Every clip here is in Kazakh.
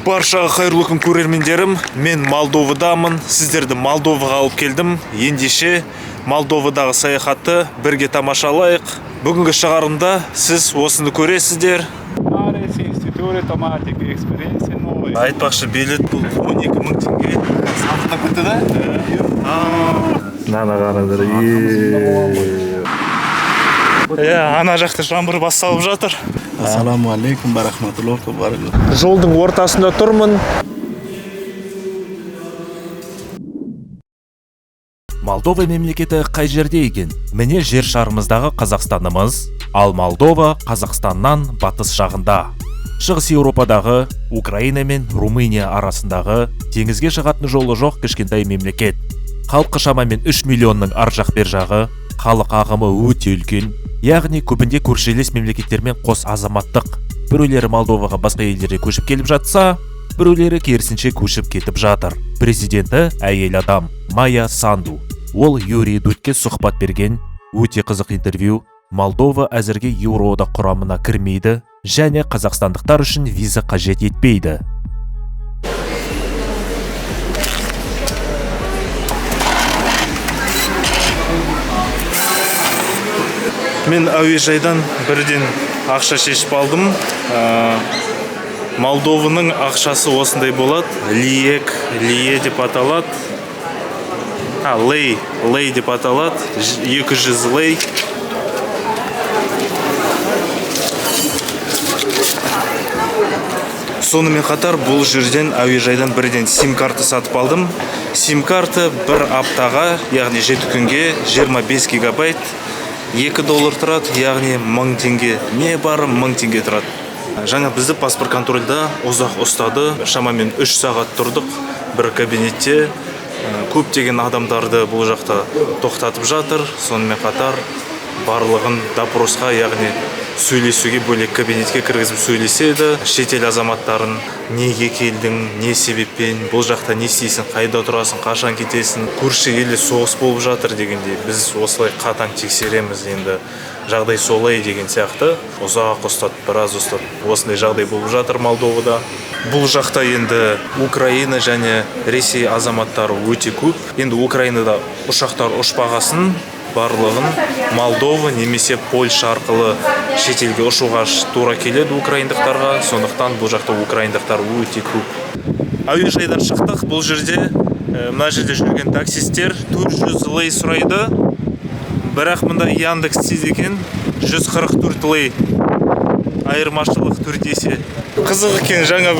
Баршаға қайырлы күн, көрермендерім. Мен Молдовадамын. Сіздерді Молдоваға алып келдім. Ендеше Молдовадағы саяхатты бірге тамашалайық. Бүгінгі шығарымда сіз осыны көресіздер. Mare investitori automatiche, esperiențe noi. Айтпақшы, билет бұл 12 мың теңге. Сатылып кетті да? Мынаны қараңдар. Иә, ана жақта жаңбыр басталып жатыр. Ассаламу алейкум ва рахматуллахи ва баракатух. Жолдың ортасында тұрмын. Молдова мемлекеті қай жерде екен? Міне, жер шарымыздағы Қазақстанымыз, ал Молдова Қазақстаннан батыс жағында. Шығыс Еуропадағы Украина мен Румыния арасындағы теңізге шығатын жолы жоқ кішкентай мемлекет. Халқы шамамен 3 миллионның ар жақ бер жағы, халық ағымы өте үлкен, яғни көбінде көршілес мемлекеттермен қос азаматтық. Біреулері Молдоваға басқа елдерде көшіп келіп жатса, біреулері керісінше көшіп кетіп жатыр. Президенті әйел адам Майя Санду. Ол Юрий Дудьке сұхбат берген өте қызық интервью. Молдова әзірге Еуроодақ құрамына кірмейді және қазақстандықтар үшін виза қажет етпейді. Мен әуежайдан бірден ақша шешіп алдым. Молдованың ақшасы осындай болады. Лиек, лие деп аталады. А, лей, лей деп аталады. 200 лей. Сонымен қатар бұл жерден, әуежайдан бірден сим-карта сатып алдым. Сим-карта бір аптаға, яғни 7 күнге 25 гигабайт 2 доллар тұрады, яғни 1000 теңге, не бары 1000 теңге тұрады. Жаңа бізді паспорт контрольда ұзақ ұстады, шамамен 3 сағат тұрдық бір кабинетте. Көптеген адамдарды бұл жақта тоқтатып жатыр, сонымен қатар барлығын допросқа, яғни сөйлесуге бөлек кабинетке кіргізіп сөйлеседі. Шетел азаматтарын неге келдің, не себеппен, бұл жақта не істейсің, қайда тұрасың, қашан кетесің, көрші елде соғыс болып жатыр дегендей, біз осылай қатаң тексереміз, енді жағдай солай деген сияқты. Ұзақ ұстады, біраз ұстады. Осындай жағдай болып жатыр Молдовада. Бұл жақта енді Украина және Ресей азаматтары өте көп. Енді Украинада ұшақтар ұшпағасын барлығын Молдова немесе Польша арқылы шетелге ұшуға тура келеді украиндықтарға. Сондықтан бұл жақта украиндықтар өте көп. Әуежайдан шықтық. Бұл жерде, мына жерде жүрген таксисттер 400 лей сұрайды. Бірақ мында Яндекс тез екен, 144 лей, айырмашылық 4 есе. Қызық екен, жаңа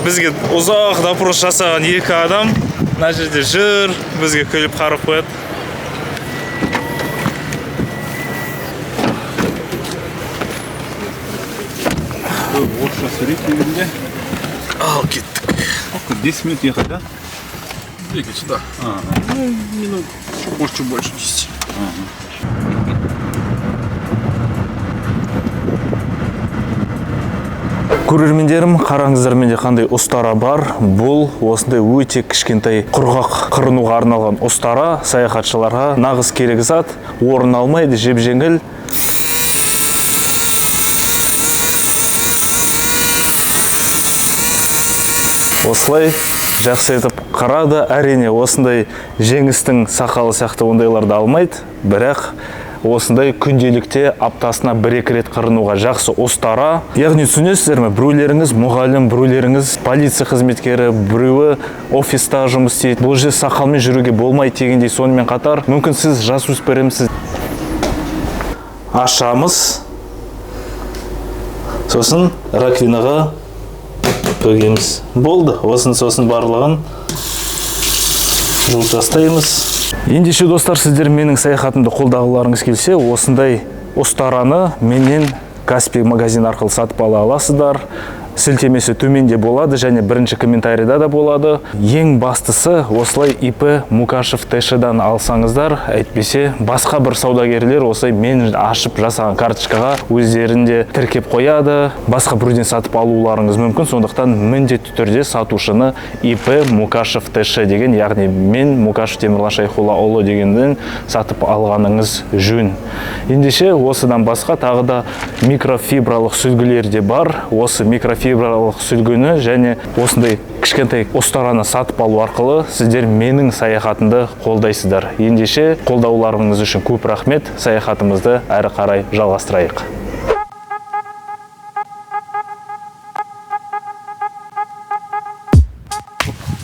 бізге ұзақ допрос жасаған екі адам мына жерде жүр, бізге күліп қарап қояды. Орысша сөйлейді дегенде. Ал кеттік. Сколько? 10 минут ехать, да? Двигать сюда. Ну, минут, может, чуть больше 10. Көрермендерім, қараңыздар, менде қандай ұстара бар. Бұл осындай өте кішкентай құрғақ қырынуға арналған ұстара, саяхатшыларға нағыз керек зат, орын алмайды, жеп-жеңіл. Осылай жақсы етіп қырады. Әрине, осындай жеңістің сақалы сияқты ондайларды алмайды, бірақ осындай күнделікте аптасына бір-екі рет қырынуға жақсы ұстара. Яғни түсінесіздер ме, біреулеріңіз мұғалім, біреулеріңіз полиция қызметкері, біреуі офиста жұмыс істейді. Бұл жерде сақалмен жүруге болмайды дегендей. Сонымен қатар, мүмкін сіз жасөспірімсіз. Ашамыз. Сосын раковинаға төгеміз. Болды. Осын сосын барлығын жуып тастаймыз. Ендеше, достар, сіздер менің саяхатымды қолдағыларыңыз келсе, осындай ұстараны менен Каспи магазин арқылы сатып ала аласыздар. Сілтемесі төменде болады және бірінші комментарийда да болады. Ең бастысы, осылай ИП Мукашев ТШ-дан алсаңыздар, әйтпесе басқа бір саудагерлер осылай мен ашып жасаған карточкаға өздерін де тіркеп қояды, басқа біреуден сатып алуларыңыз мүмкін. Сондықтан міндетті түрде сатушыны ИП Мукашев ТШ деген, яғни мен Мукашев Темірлан Шайхуллаұлы дегенден сатып алғаныңыз жөн. Ендеше осыдан басқа тағы да микрофибралық сүлгілер де бар. Осы микрофибралық Микрофибралық сүлгіні және осындай кішкентай ұстараны сатып алу арқылы сіздер менің саяхатымды қолдайсыздар. Ендеше қолдауларыңыз үшін көп рахмет. Саяхатымызды әрі қарай жалғастырайық.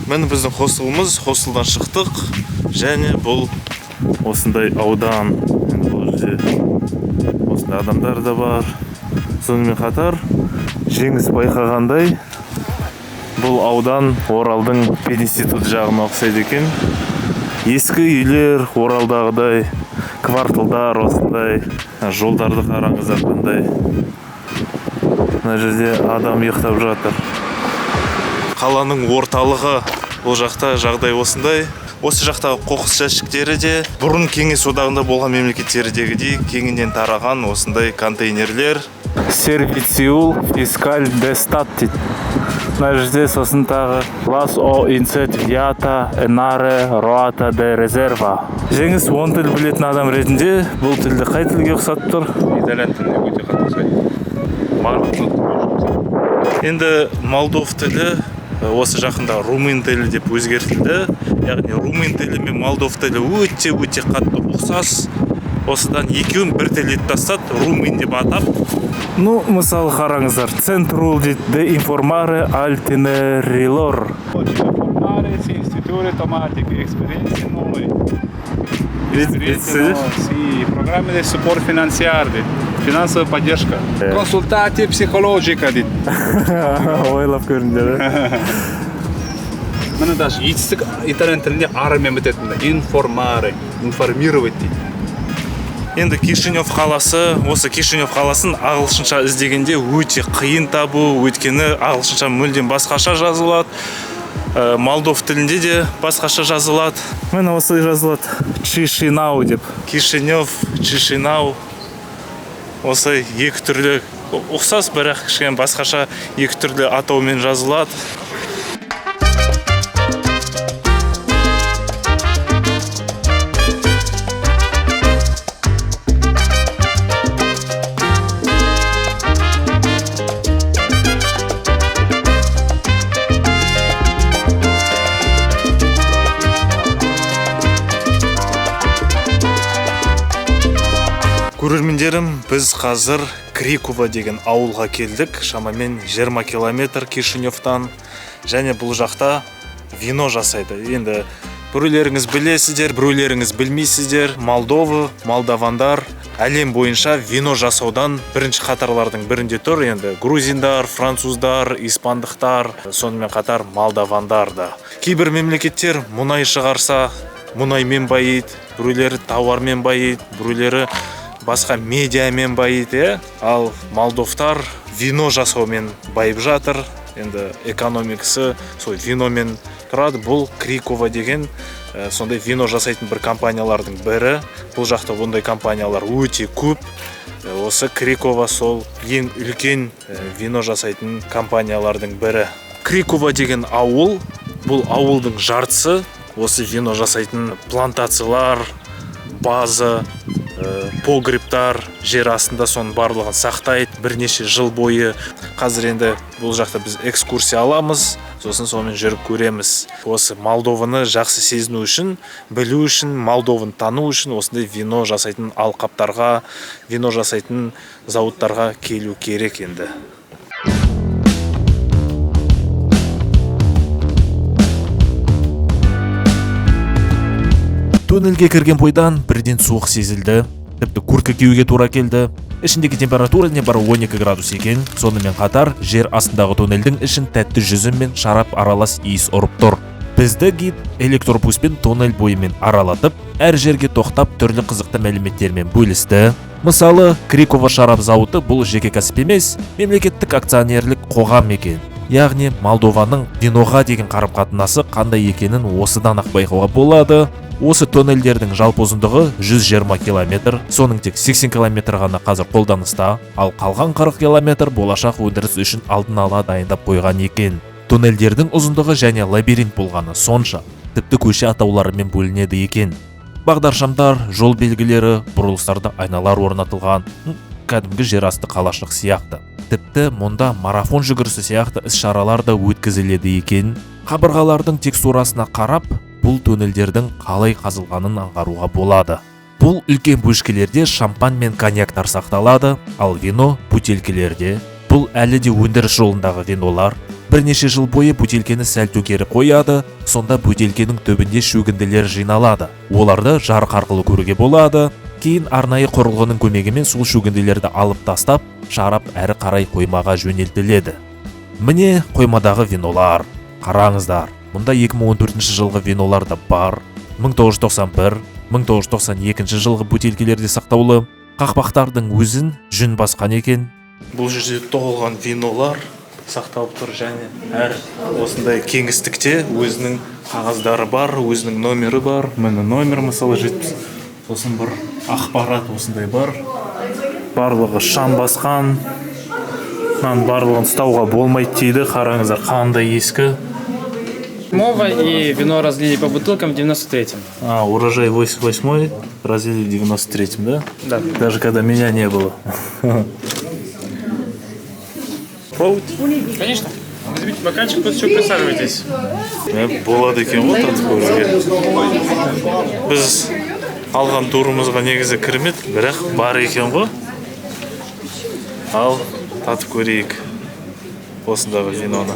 Міне біздің хостелымыз, хостелдан шықтық және бұл осындай аудан. Енді бұл жерде осындай адамдар да бар. Сонымен қатар Жеңіс байқағандай, бұл аудан Оралдың пединститут жағына ұқсайды екен. Ескі үйлер Оралдағыдай, кварталдар осындай. Жолдарды қараңыздар қандай. Мына жерде адам ұйықтап жатыр. Қаланың орталығы, бұл жақта жағдай осындай. Осы жақтағы қоқыс жәшіктері де бұрын Кеңес одағында болған мемлекеттердегідей кеңінен тараған осындай контейнерлер. Serviciul fiscal de stat дейді. Мына жерде сосын тағы Las o incet viata enare roata de rezerva. Жеңіс 10 тіл білетін адам ретінде бұл тілді қай тілге ұқсатып тұр? Итальян тіліне өте қатты ұқсайды. Барлық тілді. Енді молдов тілі осы жақында румын тілі деп өзгертілді. Яғни румын тілі мен молдов тілі өте-өте қатты ұқсас. Осыдан екеуін бір тіл етіп тастады, румын деп атап. Мысалы қараңыздар, Центрул дейді, de informare al tinerilor. Informare si automatiche, esperienze nuove. Esperienze nuove, sì, programmi di supporto finanziario, финансовая поддержка. Консультация психологика дейді. Ойлап көріңдер. Міне даже етістік итальян тілінде ар-мен бітетін. Informare, информировать дейді. Енді Кишинев қаласы, осы Кишинев қаласын ағылшынша іздегенде өте қиын табу, өйткені ағылшынша мүлдем басқаша жазылады. Молдов тілінде де басқаша жазылады. Міне осылай жазылады. Чишинау деп. Кишинев, Чишинау. Осы екі түрлі ұқсас, бірақ кішкене басқаша екі түрлі атаумен жазылады. Көрермендерім, біз қазір Крикова деген ауылға келдік, шамамен 20 километр Кишиневтан, және бұл жақта вино жасайды. Енді біреулеріңіз білесіздер, біреулеріңіз білмейсіздер, Молдова, молдавандар әлем бойынша вино жасаудан бірінші қатарлардың бірінде тұр. Енді грузиндар, француздар, испандықтар, сонымен қатар молдавандар да. Кейбір мемлекеттер мұнай шығарса, мұнаймен байиды, біреулері тауармен байиды, біреулері басқа медиамен байиды, иә? Ал молдовтар вино жасаумен байып жатыр. Енді экономикасы сол виномен тұрады. Бұл Крикова деген сондай вино жасайтын бір компаниялардың бірі. Бұл жақта бұндай компаниялар өте көп. Осы Крикова сол ең үлкен вино жасайтын компаниялардың бірі. Крикова деген ауыл, бұл ауылдың жартысы осы вино жасайтын плантациялар, база, погребтар жер астында соның барлығын сақтайды бірнеше жыл бойы. Қазір енді бұл жақта біз экскурсия аламыз, сосын сонымен жүріп көреміз. Осы Молдованы жақсы сезіну үшін, білу үшін, Молдованы тану үшін осындай вино жасайтын алқаптарға, вино жасайтын зауыттарға келу керек енді. Туннельге кірген бойдан бірден суық сезілді. Тіпті куртка киюге тура келді. Ішіндегі температура небары 12 градус екен. Сонымен қатар жер астындағы туннельдің ішін тәтті жүзім мен шарап аралас иіс ұрып тұр. Бізді гид электробуспен туннель бойымен аралатып, әр жерге тоқтап түрлі қызықты мәліметтермен бөлісті. Мысалы, Крикова шарап зауыты бұл жеке кәсіп емес, мемлекеттік акционерлік қоғам екен. Яғни Молдованың виноға деген қарым-қатынасы қандай екенін осыдан ақ байқауға болады. Осы тоннельдердің жалпы ұзындығы 120 километр, соның тек 80 километр ғана қазір қолданыста, ал қалған 40 километр болашақ өндіріс үшін алдын ала дайындап қойған екен. Туннельдердің ұзындығы және лабиринт болғаны сонша, тіпті көше атауларымен бөлінеді екен. Бағдаршамдар, жол белгілері, бұрылыстарда айналар орнатылған. Кәдімгі жерасты қалашық сияқты. Тіпті мұнда марафон жүгірісі сияқты іс-шаралар да өткізіледі екен. Қабырғалардың текстурасына қарап, бұл туннельдердің қалай қазылғанын аңғаруға болады. Бұл үлкен бөшкелерде шампан мен коньяктар сақталады, ал вино бөтелкелерде. Бұл әлі де өндіріс жолындағы винолар. Бірнеше жыл бойы бөтелкені сәл төңкеріп қояды, сонда бөтелкенің түбінде шөгінділер жиналады. Оларды жарық арқылы көруге болады. Кейін арнайы құрылғының көмегімен сол шөгінділерді алып тастап, шарап әрі қарай қоймаға жөнелтіледі. Міне, қоймадағы винолар. Қараңыздар, мұнда 2014 жылғы винолар да бар. 1991, 1992 жылғы бөтелкелер де сақтаулы. Қақпақтардың өзін жүн басқан екен. Бұл жерде тоғылған винолар сақталып тұр және әр осындай кеңістікте өзінің қағаздары бар, өзінің номері бар. Міне, номер, мысалы, 70, сосын бір ақпарат осындай бар. Барлығы шам басқан. Мынаның барлығын ұстауға болмайды дейді. Қараңыздар, қандай ескі. Мова и вино разлили по бутылкам в 93-м. А, урожай 88-й, разлили в 93-м, да? Да. Даже когда меня не было. Пробовать? Конечно. Возьмите бокальчик, после чего присаживайтесь. Болады екен ғой татып көруге. Біз алған турымызға негізі кірмеді, бірақ бар екен ғой. Ал, татып көрейік осындағы виноны.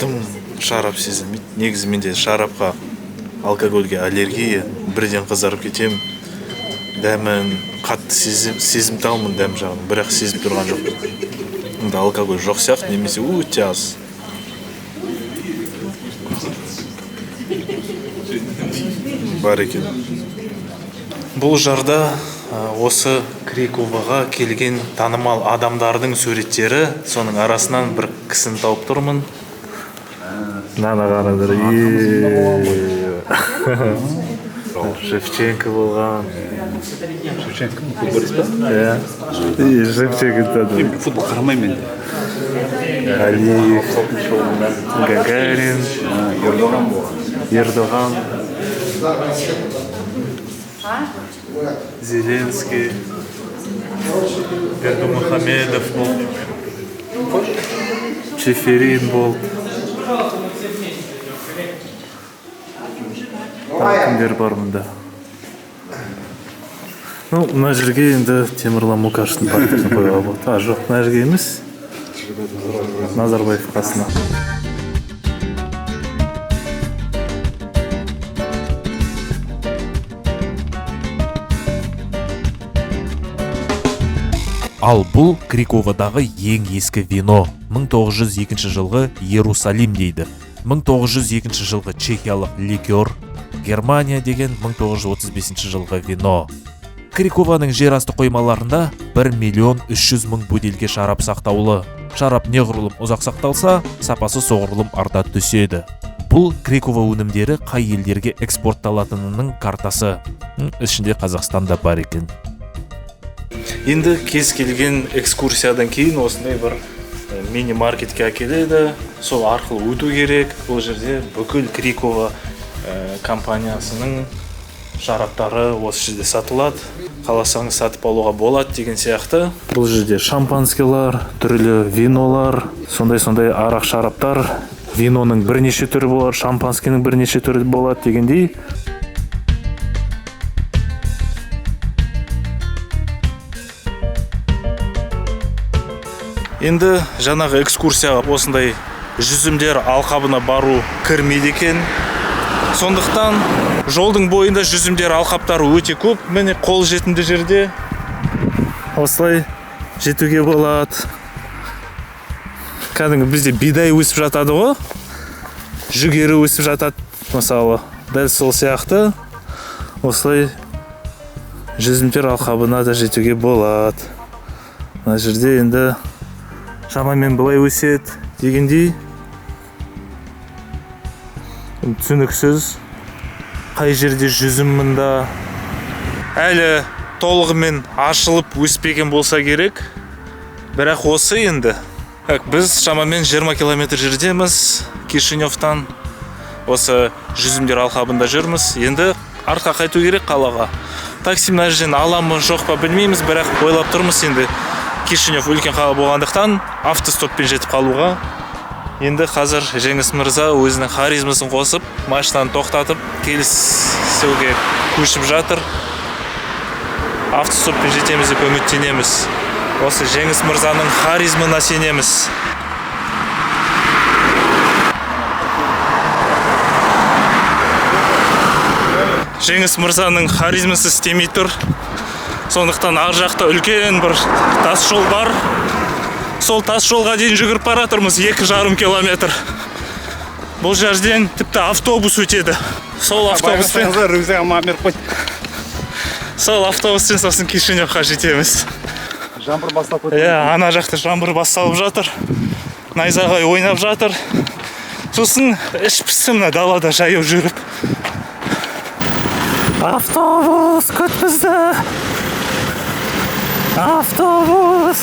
Дым шарап сезілмейді. Негізі менде шарапқа, алкогольге аллергия, бірден қызарып кетемін. Дәмін қатты сезімталмын дәм жағын, бірақ сезіп тұрған жоқпын. Мұнда алкоголь жоқ сияқты, немесе өте аз. Бар екен. Бұл жарда осы Криковаға келген танымал адамдардың суреттері, соның арасынан бір кісіні тауып тұрмын. Мынаны қараңдар. Шевченко болған. Шевченко футболист па? Иә. И Шевченко да. Футбол қарамаймын енді. Алиев, Гагарин, Ердоған болған. Ердоған, Зеленский, Бердымухамедов болды, Чеферин болды. Тағы кімдер бар мұнда? Ну, мына жерге енді Темірлан Мукашевтің портретін қоюға болады. А, жоқ, мына жерге емес. Назарбаев қасына. Ал бұл Криковадағы ең ескі вино. 1902 жылғы Иерусалим дейді. 1902 жылғы чехиялық ликер, Германия деген 1935 жылғы вино. Крикованың жер асты қоймаларында 1 миллион 300 мың бөтелке шарап сақтаулы. Шарап неғұрлым ұзақ сақталса, сапасы соғұрлым арта түседі. Бұл Крикова өнімдері қай елдерге экспортталатынының картасы. Ішінде Қазақстан да бар екен. Енді кез келген экскурсиядан кейін осындай бір мини-маркетке әкеледі. Сол арқылы өту керек. Бұл жерде бүкіл Крикова компаниясының шараптары осы жерде сатылады. Қаласаңыз сатып алуға болады деген сияқты. Бұл жерде шампанскийлар, түрлі винолар, сондай-сондай арақ шараптар. Виноның бірнеше түрі болады, шампанскийдің бірнеше түрі болады дегендей. Енді жаңағы экскурсияға осындай жүзімдер алқабына бару кірмейді екен. Сондықтан жолдың бойында жүзімдер алқаптары өте көп. Міне, қолжетімді жерде осылай жетуге болады. Кәдімгі бізде бидай өсіп жатады ғой, жүгері өсіп жатады мысалы. Дәл сол сияқты осылай жүзімдер алқабына да жетуге болады. Мына жерде енді шамамен былай өседі дегендей. Түсініксіз қай жерде жүзім мында әлі толығымен ашылып өспеген болса керек. Бірақ осы енді. Так, біз шамамен 20 километр жердеміз Кишиневтан. Осы жүзімдер алқабында жүрміз. Енді Артқа қайту керек қалаға. Такси мына жерден ала ма, жоқ па, білмейміз, бірақ ойлап тұрмыз енді, Кишинев үлкен қала болғандықтан, автостоппен жетіп қалуға. Енді қазір Жеңіс мырза өзінің харизмасын қосып, машинаны тоқтатып, келісуге көшіп жатыр. Автостоппен жетеміз деп үміттенеміз. Осы Жеңіс мырзаның харизмына сенеміз. Жеңіс мырзаның харизмасы істемей тұр, сондықтан ар жақта үлкен бір тас жол бар, сол тас жолға дейін жүгіріп бара жатырмыз, 2,5 километр. Бұл жерден тіпті автобус өтеді. Сол автобуспен Байқасаңыздар, рюкзагыма маған беріп қойды. Сол автобуспен сосын Кишиневқа жетеміз. Жаңбыр басталып кетті. Иә, ана жақта жаңбыр басталып жатыр, найзағай ойнап жатыр. Сосын іш пісті мына далада жаяу жүріп. Автобус, күт бізді, автобус,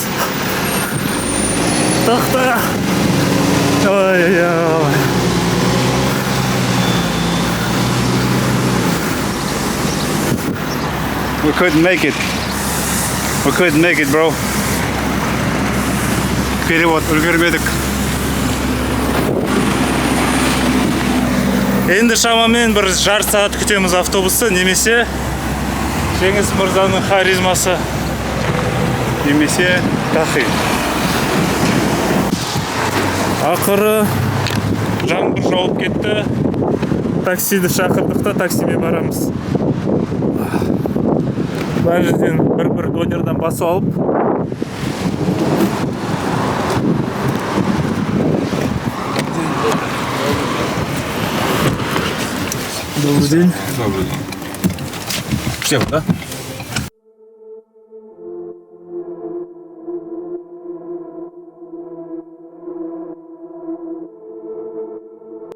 тоқта! Ой ой. We couldn't make it. We couldn't make it, bro. Перевод: үлгермедік. Енді шамамен бір жарты сағат күтеміз автобусты немесе Жеңіс мырзаның харизмасы Немесе тақи. Ақыры жаңбыр жауып кетті. Таксиді шақырдық та, таксимен барамыз. Мына жерден бір донердан басып алып. Добрый день. Добрый день. Всем, да?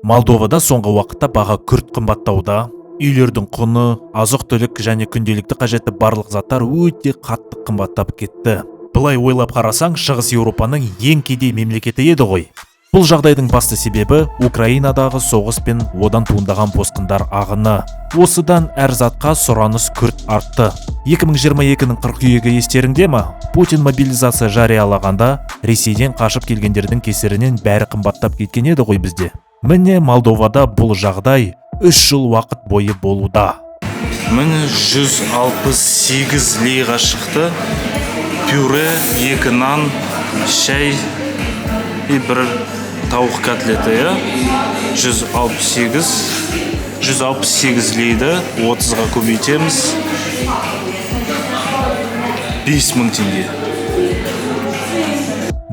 Молдовада соңғы уақытта баға күрт қымбаттауда. Үйлердің құны, азық түлік және күнделікті қажетті барлық заттар өте қатты қымбаттап кетті. Былай ойлап қарасаң, Шығыс Еуропаның ең кедей мемлекеті еді ғой. Бұл жағдайдың басты себебі — Украинадағы соғыс пен одан туындаған босқындар ағыны. Осыдан әр затқа сұраныс күрт артты. 2022-нің қыркүйегі естеріңде ма? Путин мобилизация жариялағанда, Ресейден қашып келгендердің кесірінен бәрі қымбаттап кеткен еді ғой бізде. Міне, Молдовада бұл жағдай 3 жыл уақыт бойы болуда. Міне, 168 лейға шықты. Пюре, екі нан, шай и бір тауық котлеті, иә. 168, 168 лейді 30-ға көбейтеміз. 5000 теңге.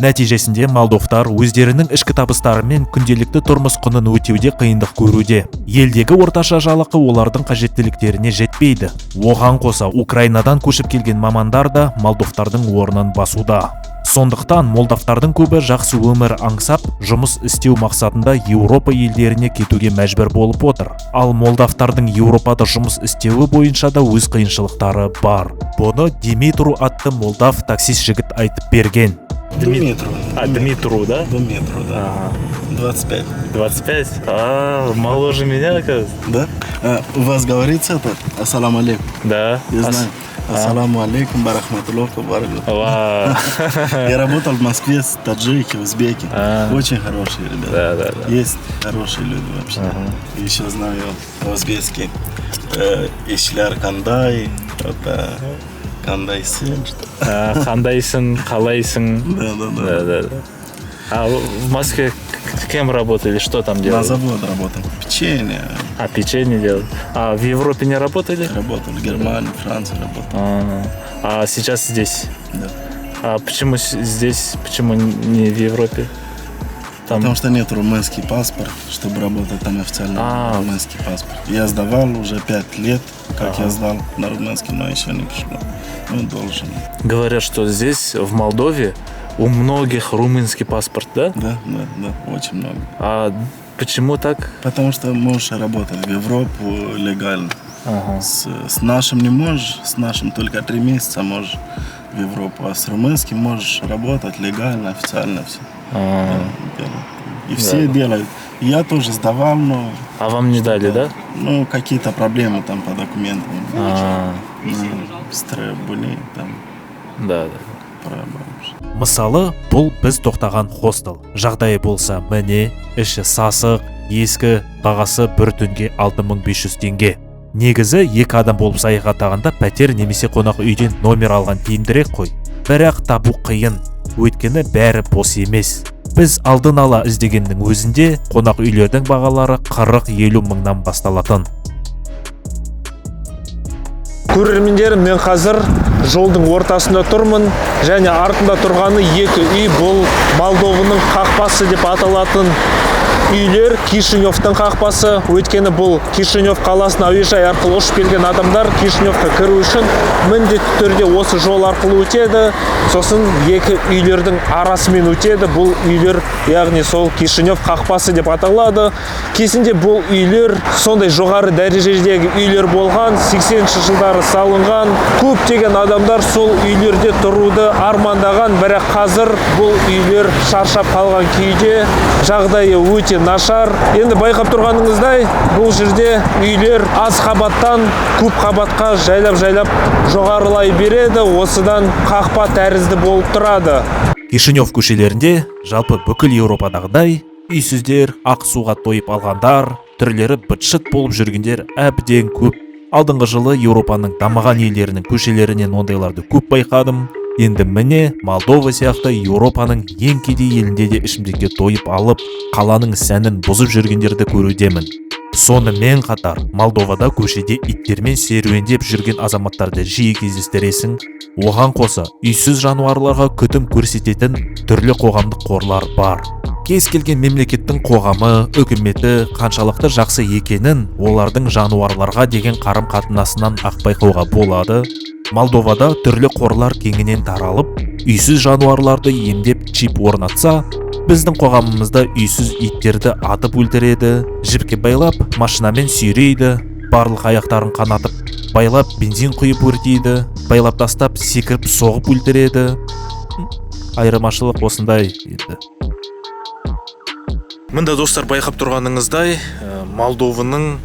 Нәтижесінде молдовтар өздерінің ішкі табыстарымен күнделікті тұрмыс құнын өтеуде қиындық көруде. Елдегі орташа жалақы олардың қажеттіліктеріне жетпейді. Оған қоса Украинадан көшіп келген мамандар да молдовтардың орнын басуда. Сондықтан молдавтардың көбі жақсы өмір аңсап, жұмыс істеу мақсатында Еуропа елдеріне кетуге мәжбүр болып отыр. Ал молдавтардың Еуропада жұмыс істеуі бойынша да өз қиыншылықтары бар. Бұны Димитру атты молдав таксист жігіт айтып берген. Дмитру. А, Дмитру, да? Дмитру, да. Ага. 25. 25? А, моложе меня, оказывается. Да? А, у вас говорится это? Ассаламу алейкум. Да. Я знаю. Ассаламу алейкум, барахматуллах, баракатух. Ва. Я работал в Москве с таджики, узбеки. А. Очень хорошие ребята. Да. Есть хорошие люди вообще. Еще знаю узбекский. Ishlar qanday, это qandaysan, что А, қандайсың, қалайсың. Да. Да. А в Москве кем работали? Что там делали? На завод работал. Печенье. А, печенье делали. А в Европе не работали? Работал. В Германии, Франции работал. А сейчас здесь? Да. А почему здесь, почему не в Европе? Там. Потому что нет румынский паспорт, чтобы работать там официально. А. Румынский паспорт. Я сдавал уже 5 лет, как я сдал на румынский, но еще не пришло. Ну, должен. Говорят, что здесь, в Молдове, у многих румынский паспорт, да? Да, очень много. А почему так? Потому что можешь работать в Европу легально. С нашим не можешь, с нашим только 3 месяца можешь в Европу, а с румынским можешь работать легально, официально все. А. И все делают. Я тоже сдавал, но А вам не дали, да? ну, какие-то проблемы там по документам. А, Ну, быстрее были там да. проблемы. Мысалы, бұл біз тоқтаған хостел. Жағдайы болса, міне, іші сасық, ескі, бағасы бір түнге 6500 теңге. Негізі екі адам болып саяхаттағанда пәтер немесе қонақ үйден номер алған тиімдірек қой. Бірақ табу қиын, өйткені бәрі бос емес. Біз алдын ала іздегеннің өзінде қонақ үйлердің бағалары 40-50 мыңнан басталатын. Көрермендерім, мен қазір жолдың ортасында тұрмын және артында тұрғаны екі үй. Бұл Молдованың қақпасы деп аталатын үйлер, Кишиневтің қақпасы. Өйткені бұл Кишинев қаласына әуежай арқылы ұшып келген адамдар Кишиневқа кіру үшін міндетті түрде осы жол арқылы өтеді. Сосын екі үйлердің арасымен өтеді. Бұл үйлер, яғни сол Кишинев қақпасы деп аталады. Кезінде бұл үйлер сондай жоғары дәрежедегі үйлер болған, 80 жылдары салынған. Көптеген адамдар сол үйлерде тұруды армандаған, бірақ қазір бұл үйлер шаршап қалған күйде, жағдайы өте нашар. Енді байқап тұрғаныңыздай, бұл жерде үйлер аз қабаттан көп қабатқа жайлап-жайлап жоғарылай береді. Осыдан қақпа тәрізді болып тұрады. Кишинев көшелерінде жалпы бүкіл Еуропадағыдай үйсіздер, ақ суға тойып алғандар, түрлері быт-шыт болып жүргендер әбден көп. Алдыңғы жылы Еуропаның дамыған елдерінің көшелерінен ондайларды көп байқадым. Енді міне, Молдова сияқты Еуропаның ең кедей елінде де ішімдікке тойып алып, қаланың сәнін бұзып жүргендерді көрудемін. Сонымен қатар, Молдовада көшеде иттермен серуендеп жүрген азаматтарды жиі кездестіресің. Оған қоса, үйсіз жануарларға күтім көрсететін түрлі қоғамдық қорлар бар. Кез келген мемлекеттің қоғамы, үкіметі қаншалықты жақсы екенін олардың жануарларға деген қарым-қатынасынан ақ байқауға болады. Молдовада түрлі қорлар кеңінен таралып, үйсіз жануарларды емдеп чип орнатса, біздің қоғамымызда үйсіз иттерді атып өлтіреді, жіпке байлап, машинамен сүйрейді, барлық аяқтарын қанатып, байлап бензин құйып өртейді, байлап тастап секіріп соғып өлтіреді. Айырмашылық осындай енді. Мында, достар, байқап тұрғаныңыздай, Молдованың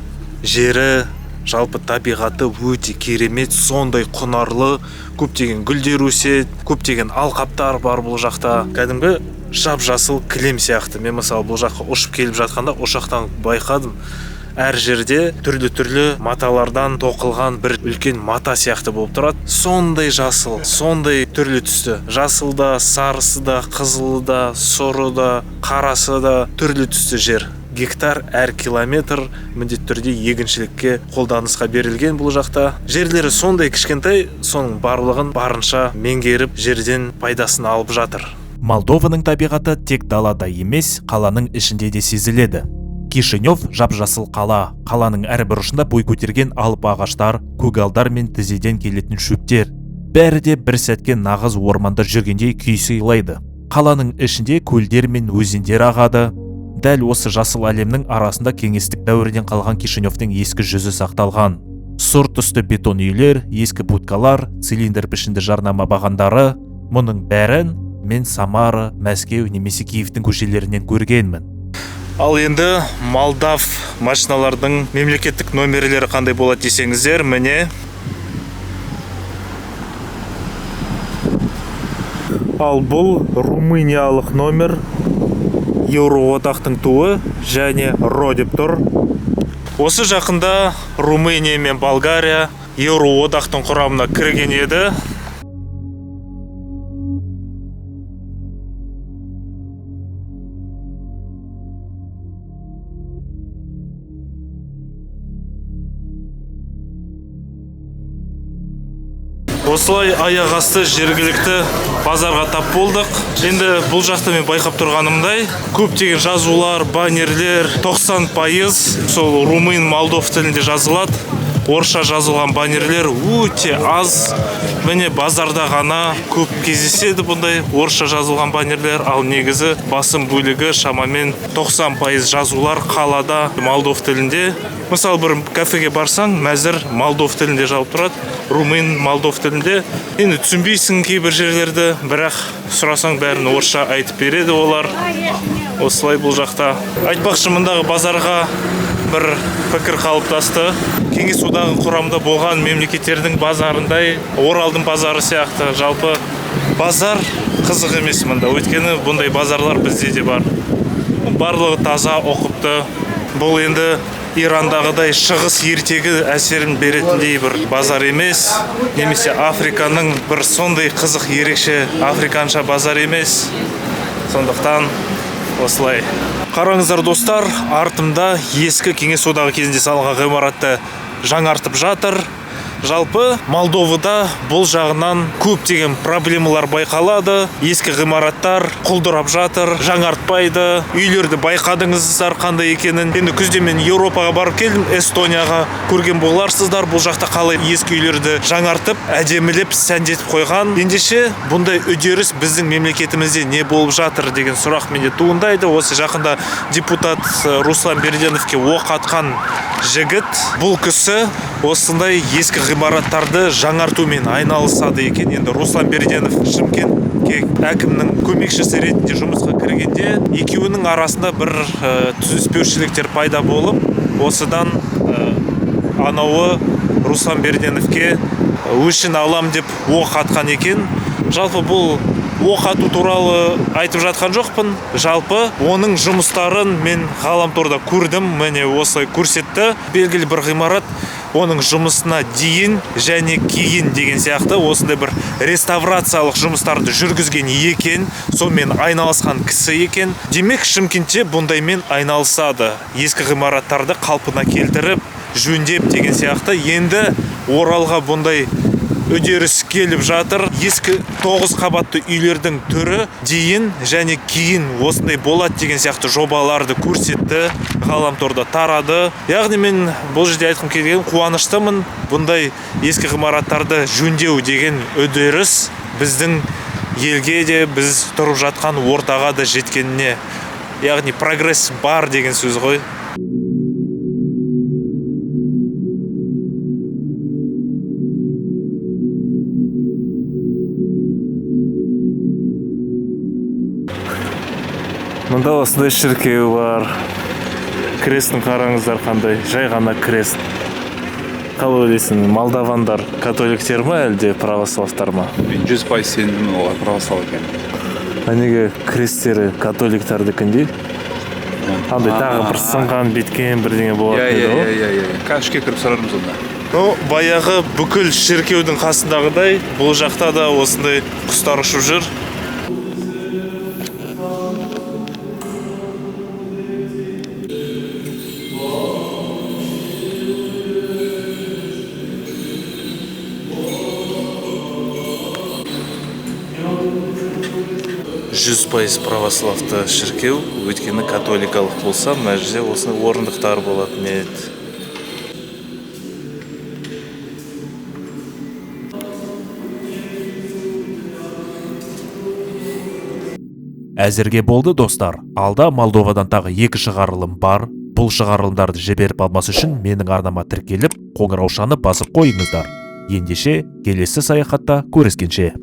жері, жалпы табиғаты өте керемет, сондай құнарлы, көптеген гүлдер өседі, көптеген алқаптар бар бұл жақта. Кәдімгі жап-жасыл кілем сияқты. Мен мысалы бұл жаққа ұшып келіп жатқанда ұшақтан байқадым. Әр жерде түрлі-түрлі маталардан тоқылған бір үлкен мата сияқты болып тұрады. Сондай жасыл, сондай түрлі түсті. Жасыл да, сарысы да, қызылы да, сұры да, қарасы да түрлі түсті жер. Гектар әр километр міндетті түрде егіншілікке қолданысқа берілген бұл жақта. Жерлері сондай кішкентай, соның барлығын барынша меңгеріп, жерден пайдасын алып жатыр. Молдованың табиғаты тек далада емес, қаланың ішінде де сезіледі. Кишинев жап-жасыл қала. Қаланың әр бұрышында бой көтерген алып ағаштар, көгалдар мен тізеден келетін шөптер. Бәрі де бір сәтке нағыз орманда жүргендей күй сыйлайды. Қаланың ішінде көлдер мен өзендер ағады. Дәл осы жасыл әлемнің арасында кеңестік дәуірден қалған Кишиневтің ескі жүзі сақталған. Сұр түсті бетон үйлер, ескі будкалар, цилиндр пішінді жарнама бағандары. Мұның бәрін мен Самара, Мәскеу немесе Киевтің көшелерінен көргенмін. Ал енді молдав машиналардың мемлекеттік номерлері қандай болады десеңіздер, міне. Ал бұл румыниялық номер, Еуроодақтың туы және РО деп тұр. Осы жақында Румыния мен Болгария Еуроодақтың құрамына кірген еді. Осылай аяқ асты жергілікті базарға тап болдық. Енді бұл жақта мен байқап тұрғанымдай, көптеген жазулар, баннерлер 90% сол румын, молдов тілінде жазылады. Орысша жазылған баннерлер өте аз. Міне базарда ғана көп кездеседі бұндай орысша жазылған баннерлер, ал негізі басым бөлігі шамамен 90% жазулар қалада молдов тілінде. Мысалы бір кафеге барсаң, мәзір молдов тілінде жауып тұрады, румын, молдов тілінде. Енді түсінбейсің кейбір жерлерді, бірақ сұрасаң бәрін орысша айтып береді олар. Осылай бұл жақта. Айтпақшы, мұндағы базарға бір пікір қалыптасты. Кеңес Одағы құрамында болған мемлекеттердің базарындай, Оралдың базары сияқты. Жалпы базар қызық емес мында, өйткені бұндай базарлар бізде де бар. Барлығы таза, ұқыпты. Бұл енді Ирандағыдай шығыс ертегі әсерін беретіндей бір базар емес, немесе Африканың бір сондай қызық ерекше африканша базар емес. Сондықтан осылай. Қараңыздар, достар, артымда ескі Кеңес Одағы кезінде салынған ғимаратты жаңартып жатыр. Жалпы Молдовада бұл жағынан көптеген проблемалар байқалады. Ескі ғимараттар құлдырап жатыр, жаңартпайды. Үйлерді байқадыңыздар қандай екенін. Енді күзде мен Еуропаға барып келдім, Эстонияға, көрген боларсыздар. Бұл жақта қалай ескі үйлерді жаңартып, әдемілеп, сәндетіп қойған. Ендеше бұндай үдеріс біздің мемлекетімізде не болып жатыр деген сұрақ менде туындайды. Осы жақында депутат Руслан Берденовке оқ атқан жігіт, бұл кісі осындай ескі ғимараттарды жаңартумен айналысады екен. Енді Руслан Берденов Шымкентке әкімнің көмекшісі ретінде жұмысқа кіргенде екеуінің арасында бір түсініспеушіліктер пайда болып, осыдан анауы Руслан Берденовке өшін алам деп оқ атқан екен. Жалпы бұл оқ ату туралы айтып жатқан жоқпын. Жалпы оның жұмыстарын мен ғаламторда көрдім, міне осылай көрсетті. Белгілі бір ғимарат оның жұмысына дейін және кейін деген сияқты осындай бір реставрациялық жұмыстарды жүргізген екен, сонымен айналысқан кісі екен. Демек, Шымкентте бұндаймен айналысады. Ескі ғимараттарды қалпына келтіріп, жөндеп деген сияқты. Енді Оралға бұндай үдеріс келіп жатыр. Ескі 9 қабатты үйлердің түрі дейін және кейін осындай болады деген сияқты жобаларды көрсетті, ғаламторда тарады. Яғни мен бұл жерде айтқым келген, қуаныштымын. Бұндай ескі ғимараттарды жөндеу деген үдеріс біздің елге де, біз тұрып жатқан ортаға да жеткеніне, яғни прогресс бар деген сөз ғой. Мұнда осындай шіркеу бар. Крестін қараңыздар қандай, жай ғана крест. Қалай ойлайсың, молдавандар католиктер ма, әлде православтар ма? Мен 100% сендім, олар православ екен. А неге кресттері католиктардікіндей? Андай тағы бір сынған, біткен бірдеңе болатын еді ғой. Иә, иә, иә. Қазір ішке кіріп сұрармыз онда. Ну, баяғы бүкіл шіркеудің қасындағыдай бұл жақта да осындай құстар ұшып жүр. 100% православты шіркеу, өйткені католикалық болса, мына жерде осындай орындықтар болатын еді. Әзірге болды, достар. Алда Молдовадан тағы 2 шығарылым бар. Бұл шығарылымдарды жіберіп алмас үшін менің арнама тіркеліп, қоңыраушаны басып қойыңыздар. Ендеше, келесі саяхатта көріскенше.